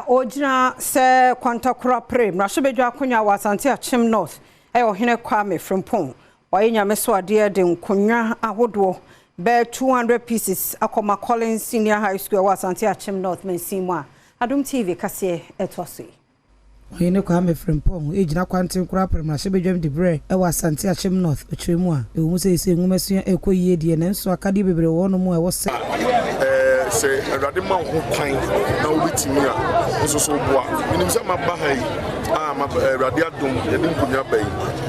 ɔgyina sɛ Kwantakora Pere mmarahyɛbadwa akonnwa wɔ Asante Akyem North ɛyɛ Ɔhene Kwame Frimpong. Wayɛ Nyame so adeɛ de nkonnwa ahodoɔ bɛɛ 200 pieces akɔma Collins Senior High School ɛwɔ Asante Akyem North mansin mu a Adom TV kaseɛ ɛtoa so yi. Ɔhene Kwame Frimpong egyina Kwanten Pere mmarahyɛbadwam de berɛ ɛwɔ Asante Akyem North. Ɔkyerɛ mu a ɛwɔ mu sɛ ɛsɛ nwomasua ɛkɔ yie deɛ, nanso akadeɛ bebree wɔ hɔnom a ɛwɔ sɛ Sɛ Awurade ma wo ho kwan na wobɛtumi a nso so woboa. Menim sɛ maba ha yi a Awurade adom yɛde nkonnwa ba yi,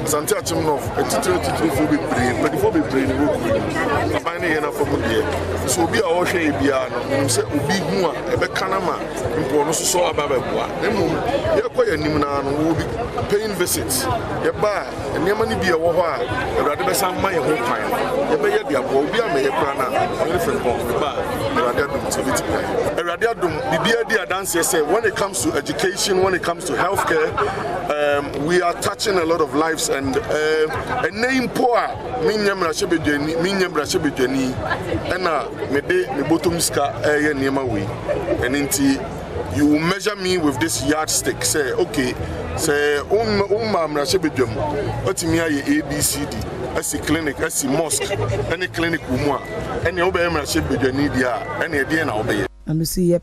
Asante Akyem North atitire atitirefoɔ bebree, mpanimfoɔ bebree ne wɔ kuro no mu. Aban no yɛ n'afa mu deɛ nso obi a ɔrehwɛ yɛ biara no, menim sɛ obi hu a ɛbɛka no ma mpo ɔno nso so aba bɛboa. Na mmom yɛkɔ yɛn anim naa no, we will be paying visits. Yɛba a, nneɛma no bi a ɛwɔ hɔ a Awurade bɛsan ma yɛn ho kwan no, yɛbɛyɛ de aboa obi a mɛyɛ koraa no a Ɔhene Frimpong meba a, Awurade adom nti yɛbɛtumi ayɛ. Awurade adom, biribiara di adanseɛ sɛ when it comes to education, when it comes to healthcare, we are touching a lot of lives. And ɛnɛ yi mpo a menyɛ mmarahyɛbadwani ɛna mede me bɔtɔm sika ɛyɛ nneɛma wei. Ɛno nti you will measure me with this yardstick sɛ okay, sɛ womma mmarahyɛbadwam watumi ayɛ ABCD, asi clinic, asi mosque ɛne clinic wɔ mu a, ɛnea wobɛyɛ mmarahyɛbadwani deɛ a, ɛne ɛdeɛn na wobɛyɛ? Ano si yɛ.